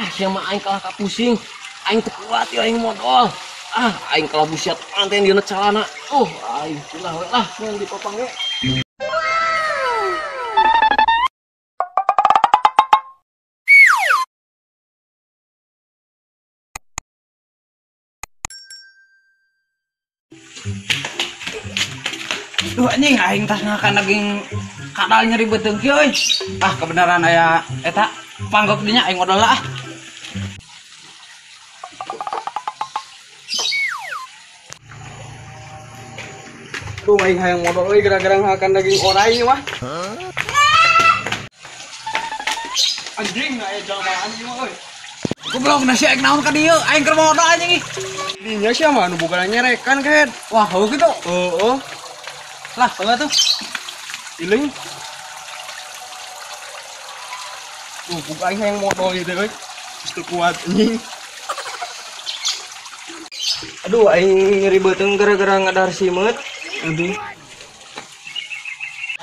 Sia mah aing kalah ka pusing. Aing teu kuat ya aing modol. Ah, aing kalah busiat manten dieuna calana. Aing ulah we lah mun dipapang ge. Duh anjing aing tas ngakan daging kadal nyeri beuteung kieu euy. Ah kebenaran aya eta panggok dinya aing modol lah. Duh aing hayang modol euy gara-gara ngakan daging orai mah. Anjing aya jalma anjing mah euy. Goblok nasi aing naon ka dieu aing keur modol anjing ih. Dinya sia mah nu boga nyerekan kehed. Wah, heuh kitu. Heeh. Lah, coba tuh. Iling. Tuh, buka aing hayang modol ieu teh euy. Geus teu kuat anjing. Aduh, aing nyeri beuteung gara-gara ngadahar simeut. Aduh.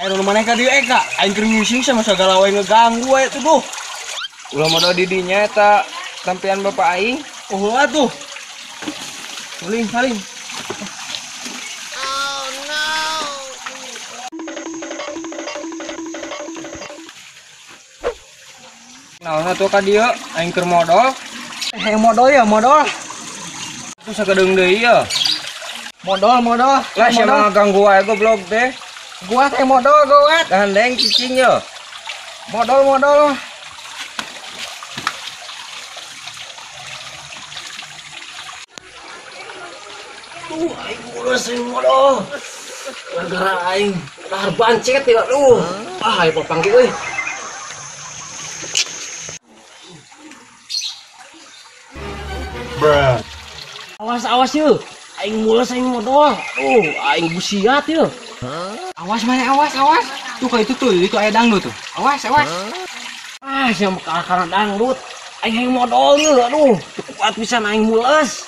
Aing nu maneh ka dieu ka? Aing keur ngising sama sagala wae ngeganggu wae tuh duh. Ulah modol di dinya eta tampian bapak aing. Oh, atuh. Saling, saling. Naon atuh ka dieu aing keur modol. Hayang modol ya, modol. Tuh sakedeung deui ya. Modol, modol. Lah sia mah ganggu wae goblok teh. Gua teh modol gua. Gandeng cicing ya. Modol, modol. Duh, aing mulus aing modol. Gara-gara aing dahar bancet ya, aduh. Ah, aing papangki euy. Bruh. Awas awas yeuh. Aing mules aing modol. Aduh, aing busiat yeuh. Awas mana awas awas. Tuh ka itu tuh, itu aya dangdut tuh. Awas awas. Ah, sia mah kalah kana dangdut. Aing hayang modol yeuh, aduh. Teu kuat pisan aing mules.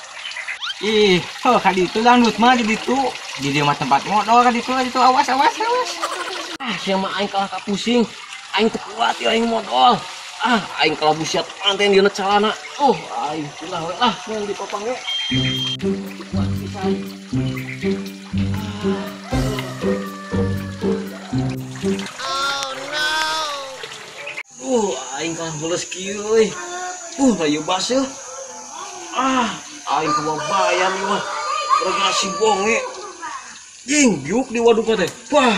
Ih, heuh ka ditu dangdut mah di ditu. Di dieu mah tempat modol ka ditu awas awas awas. Ah, sia mah aing kalah ka pusing. Aing teu kuat ya aing modol. Ah, aing kalah busiat manten dieuna calana. Aing ulah we lah mun dipapang ge. Kuat pisan. Oh no. Aing kalah mules kieu euy. Layu baseuh. Ah, aing kababayan ieu mah. Gara-gara si bonge. Jing, biuk di waduk teh. Wah.